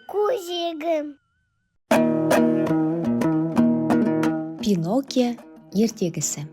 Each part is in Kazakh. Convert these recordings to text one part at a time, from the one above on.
Көжегім. Пиноккио ертегісі.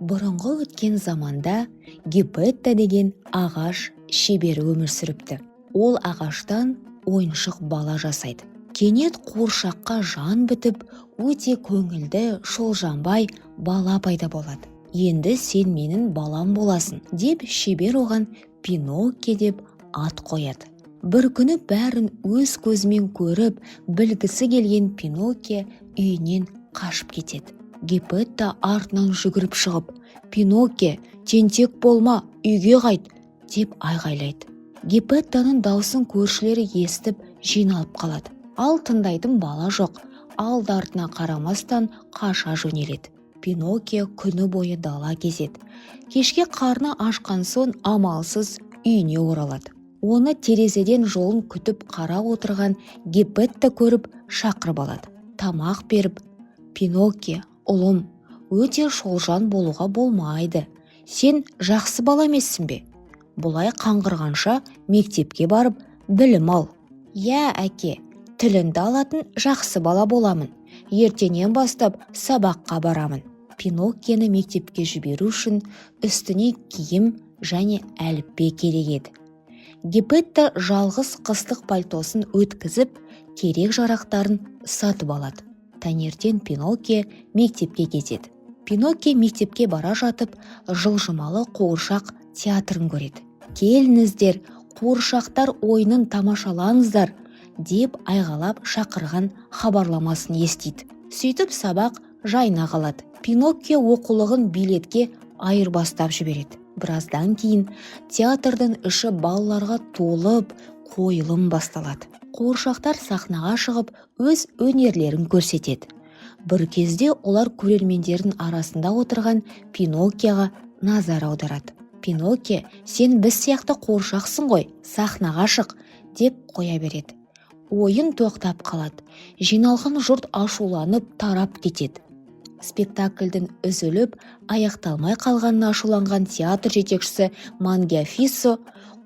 Бұрынғы өткен заманда Гепетто деген ағаш шебері өмір сүріпті. Ол ағаштан ойыншық бала жасайды. Кенет қуыршаққа жан бітіп, өте көңілді, шолжаңбай бала пайда болады. «Енді сен менің балам боласың», – деп шебер оған Пиноккио деп ат қояды. Бір күні бәрін өз көзімен көріп білгісі келген Пиноккио үйінен қашып кетеді. Гепетто артынан жүгіріп шығып: «Пиноккио, тентек болма, үйге қайт!» – деп айғайлайды. Гепеттоның даусын көршілері естіп, жиналып қалады. Ал тыңдайтын бала жоқ, алды артына қарамастан қаша жөнеледі. Пиноккио күні бойы дала кезеді. Кешке қарны ашқан соң амалсыз үйіне оралады. Оны терезеден жолын күтіп қарап отырған Гепетто көріп, шақырып алады. Тамақ беріп: «Пиноккио, ұлым, өте шолжаң болуға болмайды. Сен жақсы бала емессің бе? Бұлай қаңғырғанша, мектепке барып білім ал». «Иә, әке, тіліңді алатын жақсы бала боламын. Ертеңнен бастап сабаққа барамын». Пиноккионы мектепке жіберу үшін үстіне киім және әліппе керек еді. Гепетто жалғыз қыстық пальтосын өткізіп, керек жарақтарын сатып алады. Таңертең Пиноккио мектепке кетеді. Пиноккио мектепке бара жатып, жылжымалы қуыршақ театрын көреді. «Келіңіздер, қуыршақтар ойынын тамашалаңыздар!» – деп айғайлап шақырған хабарламасын естиді. Сөйтіп сабақ жайына қалады. Пиноккио оқулығын билетке айырбастап жібереді. Біраздан кейін театрдың іші балаларға толып, қойылым басталады. Қуыршақтар сахнаға шығып, өз өнерлерін көрсетеді. Бір кезде олар көрермендердің арасында отырған Пиноккиоға назар аударады. «Пиноккио, сен біз сияқты қуыршақсың ғой, сахнаға шық!» – деп қоя береді. Ойын тоқтап қалады. Жиналған жұрт ашуланып тарап кетеді. Спектакльдің үзіліп, аяқталмай қалғанына ашуланған театр жетекшісі Мангиафисо: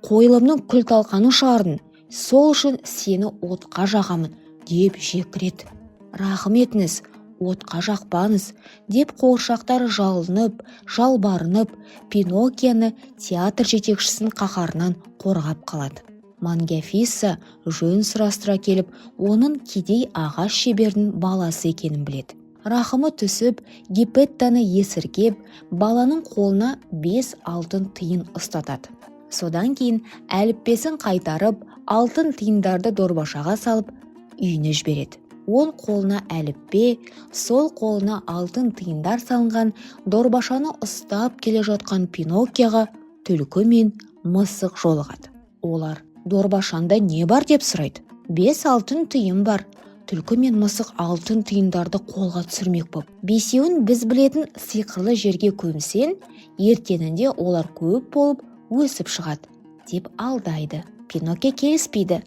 «Қойылымның күл-талқанын шығардың, сол үшін сені отқа жағамын!» – деп жекіреді. «Рахым етіңіз, отқа жақпаңыз!» – деп қуыршақтар жалынып жалбарынып, Пиноккионы театр жетекшісінің қаһарынан қорғап қалады. Мангиафисо жөн сұрастыра келіп, оның кедей ағаш шеберінің баласы екенін біледі. Рахымы түсіп, Гепеттоны есіркеп, баланың қолына бес алтын тиын ұстатады. Содан кейін әліппесін қайтарып, алтын тиындарды дорбашаға салып, үйіне жібереді. Оң қолына әліппе, сол қолына алтын тиындар салынған дорбашаны ұстап келе жатқан Пиноккиоға түлкі мен мысық жолығады. Олар: «Дорбашанда не бар?» – деп сұрайды. «Бес алтын тиын бар». Түлкі мен мысық алтын тиындарды қолға түсірмек боп: «Бесеуін біз білетін сиқырлы жерге көмсең, ертеңінде олар көп болып өсіп шығады», – деп алдайды. Пиноккио келіспейді.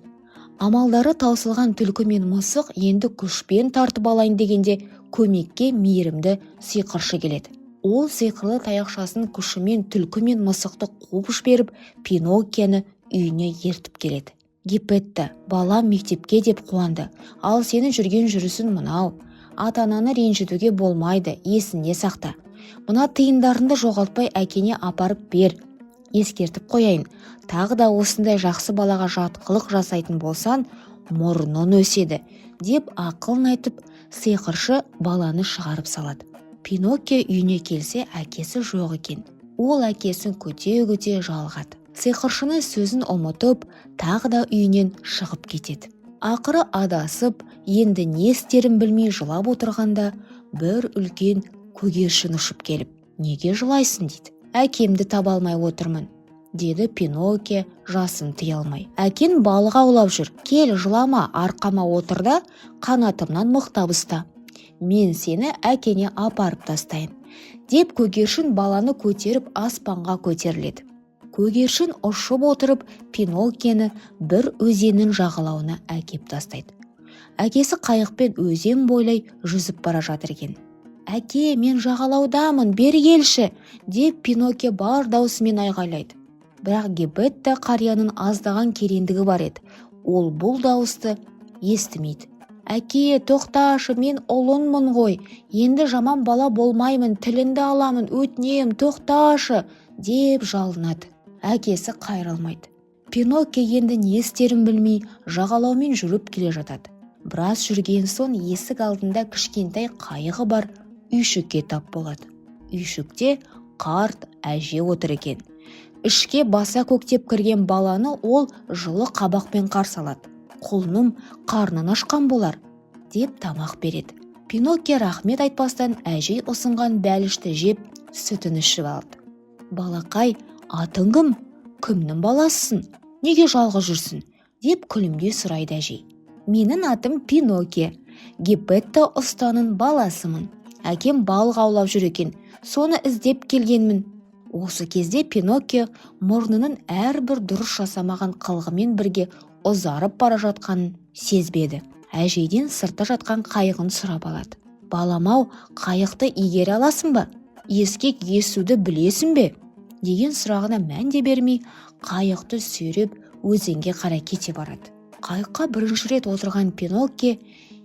Амалдары таусылған түлкі мен мысық енді күшпен тартып алайын дегенде, көмекке мейірімді сиқыршы келеді. Ол сиқырлы таяқшасының күшімен түлкі мен мысықты қуып жіберіп, Пиноккионы үйіне ертіп келеді. Гепетто: «Балам мектепке деп қуанды, ал сенің жүрген жүрісің мынау. ата ананы ренжітуге болмайды, есіңде сақта. Мына тиындарыңды жоғалтпай, әкеңе апарып бер. Ескертіп қояйын, тағы да осындай жақсы балаға жатқылық жасайтын болсаң, мұрның өседі», – деп ақылын айтып, сиқыршы баланы шығарып салады. Пиноккио үйіне келсе, әкесі жоқ екен. Ол әкесін күте-күте жалығады. Сиқыршының сөзін ұмытып, тағы да үйінен шығып кетеді. Ақыры адасып, енді не істерін білмей жылап отырғанда, бір үлкен көгершін ұшып келіп: «Неге жылайсың?» – дейді. «Әкемді таба алмай отырмын», – деді Пиноккио жасын тыя алмай. «Әкең балық аулап жүр. Кел, жылама, арқама отыр да, қанатымнан мықтап ұста. Мен сені әкеңе апарып тастайын», – деп көгершін баланы көтеріп, аспанға көтеріледі. Көгершін ұшып отырып, Пиноккионы бір өзеннің жағалауына әкеп тастайды. Әкесі қайықпен өзен бойлай жүзіп бара жатыр екен. «Әке, мен жағалаудамын, бері келші!» – деп Пиноккио бар даусымен айғайлайды. Бірақ Гепетто қарияның аздаған кереңдігі бар еді. Ол бұл дауысты Естімейді. «Әке, тоқташы, мен ұлыңмын ғой. Енді жаман бала болмаймын, тіліңді аламын, өтінем, тоқташы», – деп жалынады. Әкесі қайырылмайды. Пиноккио енді не істерін білмей, жағалаумен жүріп келе жатады. Біраз жүрген соң есік алдында кішкентай қайығы бар үйшікке тап болады. Үйшікте қарт әже отыр екен. Ішке баса көктеп кірген баланы ол жылы қабақпен қарсы алады. «Құлыным, қарнын ашқан болар», – деп тамақ береді. Пиноккио рахмет айтпастан, әжей ұсынған бәлішті жеп, сүтін ішіп алды. «Балақай, атың кім? Кімнің баласысың? Неге жалғыз жүрсің?» – деп күлімдей сұрайды әжей. «Менің атым Пиноккио, Гепетто ұстаның баласымын. Әкем балық аулап жүр екен, соны іздеп келгенмін». Осы кезде Пиноккио мұрнының әрбір дұрыс жасамаған қылығымен бірге ұзарып бара жатқанын сезбеді. Әжейден сыртта жатқан қайығын сұрап алады. «Балам-ау, қайықты игере аласың ба? Ескек есуді білесің бе?» деген сұрағына мән де бермей, қайықты сүйреп, өзенге қарай кете барады. Қайыққа бірінші рет отырған Пиноккио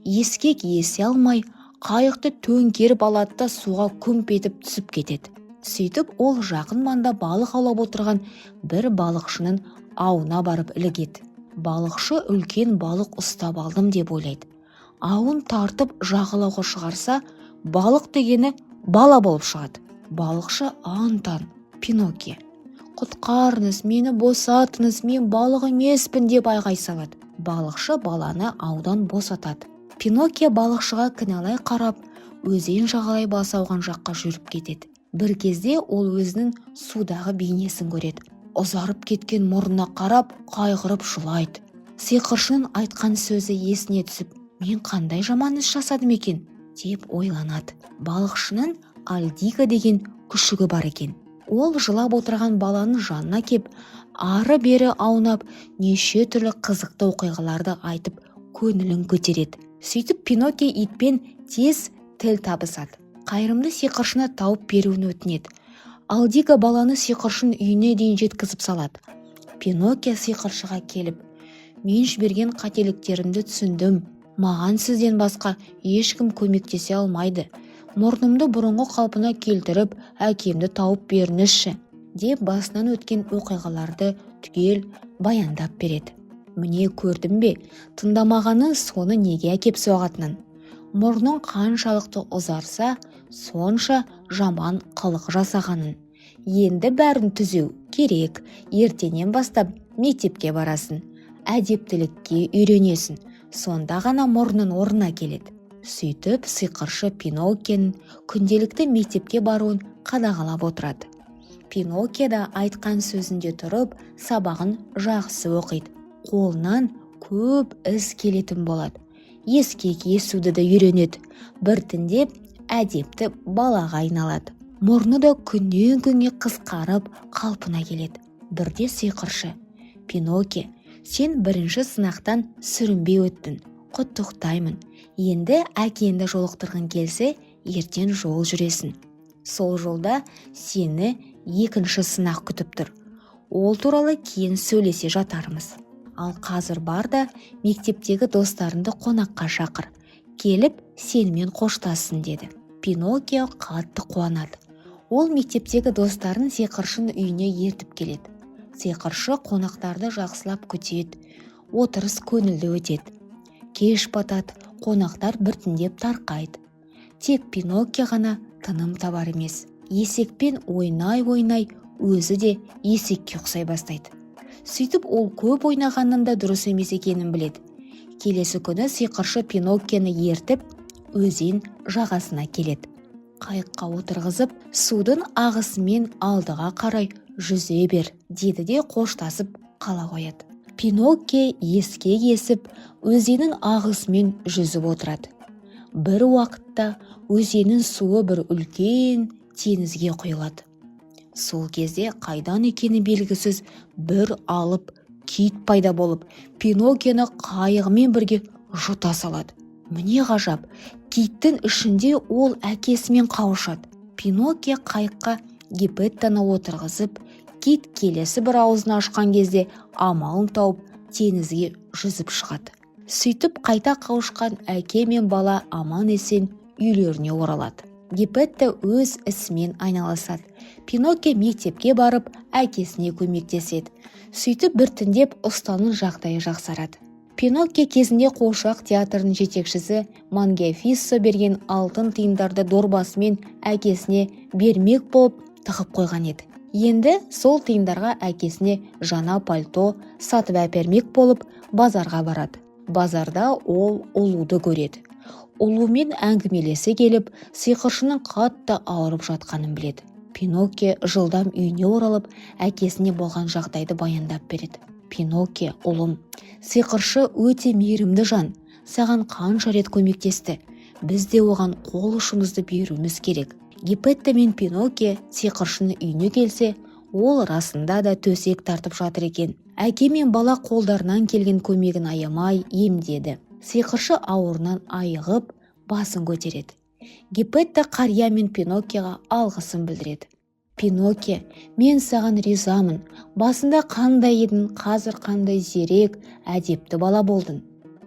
ескек есе алмай, қайықты төңкеріп алады да, суға күмп етіп түсіп кетеді. Сөйтіп ол жақын маңда балық аулап отырған бір балықшының ауына барып ілігеді. Балықшы үлкен балық ұстап алдым деп ойлайды. Ауын тартып жағалауға шығарса, балық дегені бала болып шығады. Балықшы аң-таң. «Пиноккио, құтқарыңыз мені, босатыңыз, мен балық емеспін!» – деп айғай салады. Балықшы баланы аудан босатады. Пиноккио балықшыға кінәлай қарап, өзен жағалай басы ауған жаққа жүріп кетеді. Бір кезде ол өзінің судағы бейнесін көреді. Ұзарып кеткен мұрнына қарап, қайғырып жылайды. Сиқыршының айтқан сөзі есіне түсіп, «Мен қандай жаман іс жасадым екен?» деп ойланады. Балықшының Альдига деген күшігі бар екен. Ол жылап отырған баланың жанына кеп, ары-бері аунап, неше түрлі қызықты оқиғаларды айтып, көңілін көтереді. Сөйтіп Пиноккио итпен тез тіл табысады. Қайырымды сиқыршыны тауып беруін өтінеді. Алдига баланы сиқыршының үйіне дейін жеткізіп салады. Пиноккио сиқыршыға келіп: «Мен жіберген қателіктерімді түсіндім. Маған сізден басқа ешкім көмектесе алмайды. Мұрнымды бұрынғы қалпына келтіріп, әкемді тауып беріңізші», – деп басынан өткен оқиғаларды түгел баяндап береді. «Міне, көрдің бе, тыңдамағанның соңы неге әкеп соғатынын? Мұрның қаншалықты ұзарса, сонша жаман қылық жасағанын. Енді бәрін түзеу керек. Ертеңнен бастап мектепке барасың, әдептілікке үйренесің, сонда ғана мұрның орнына келеді». Сөйтіп сиқыршы Пиноккионың күнделікті мектепке баруын қадағалап отырады. Пиноккио да айтқан сөзінде тұрып, сабағын жақсы оқиды. Қолынан көп іс келетін болады. Ескек есуді де үйренеді. Біртіндеп әдепті балаға айналады. Мұрны да күннен күнге қысқарып, қалпына келеді. Бірде сиқыршы: «Пиноккио, сен бірінші сынақтан сүрінбей өттің, құттықтаймын. Енді әкеңді жолықтырғың келсе, ертең жол жүресің. Сол жолда сені екінші сынақ күтіп тұр. Ол туралы кейін сөйлесе жатармыз. Ал қазір бар да, мектептегі достарыңды қонаққа шақыр, келіп сенімен қоштассын», – деді. Пиноккио қатты қуанады. Ол мектептегі достарын сиқыршының үйіне ертіп келеді. Сиқыршы қонақтарды жақсылап күтеді. Отырыс көңілді өтеді. Кеш батады, қонақтар біртіндеп тарқайды. Тек Пиноккио ғана тыным табар емес. Есекпен ойнай-ойнай өзі де есекке ұқсай бастайды. Сөйтіп ол көп ойнағанның да дұрыс емес екенін біледі. Келесі күні сиқыршы Пиноккионы ертіп, өзен жағасына келеді. Қайыққа отырғызып, «Судың ағысымен алдыға қарай жүзе бер», – деді де, қоштасып қала қояды. Пиноккио ескек есіп, өзеннің ағысымен жүзіп отырады. Бір уақытта өзеннің суы бір үлкен теңізге құйылады. Сол кезде қайдан екені белгісіз бір алып кит пайда болып, Пиноккионы қайығымен бірге жұта салады. Міне ғажап, киттің ішінде ол әкесімен қауышады. Пиноккио қайыққа Гепеттоны отырғызып, кит келесі бір аузын ашқан кезде амалын тауып, теңізге жүзіп шығады. Сөйтіп, қайта қауышқан әке мен бала аман-есен үйлеріне оралады. Гепетто өз ісімен айналысады. Пиноккио мектепке барып, әкесіне көмектеседі. Сөйтіп, біртіндеп ұстаның жағдайы жақсарады. Пиноккио кезінде қуыршақ театрының жетекшісі Мангиафиссо берген алтын тиындарды дорбасымен әкесіне бермек болып тығып қойған еді. Енді сол тиындарға әкесіне жаңа пальто сатып әпермек болып базарға барады. Базарда ол Ұлуды көреді. Ұлумен әңгімелесе келіп, сиқыршының қатты ауырып жатқанын біледі. Пиноккио жылдам үйіне оралып, әкесіне болған жағдайды баяндап береді. Пиноккио: «Ұлым, сиқыршы өте мейірімді жан, саған қанша рет көмектесті. Біз де оған қол ұшымызды беруіміз керек». Гепетто мен Пиноккио сиқыршының үйіне келсе, ол расында да төсек тартып жатыр екен. Әке мен бала қолдарынан келген көмегін аямай емдеді. Сиқыршы ауруынан айығып, басын көтереді. Гепетто қария мен Пиноккиоға алғысын білдіреді. «Пиноккио, мен саған ризамын. Басында қандай едің, қазір қандай зерек, әдепті бала болдың.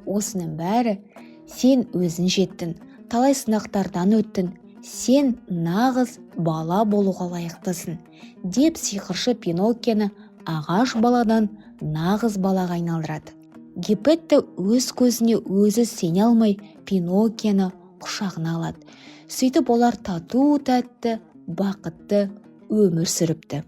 Осының бәрі сен өзің жеттің, талай сынақтардан өттің. Сен нағыз бала болуға лайықтысың», – деп сиқыршы Пиноккионы ағаш баладан нағыз балаға айналдырады. Гепетто өз көзіне өзі сене алмай, Пиноккионы құшағына алады. Сөйтіп, олар тату тәтті, бақытты өмір сүріпті.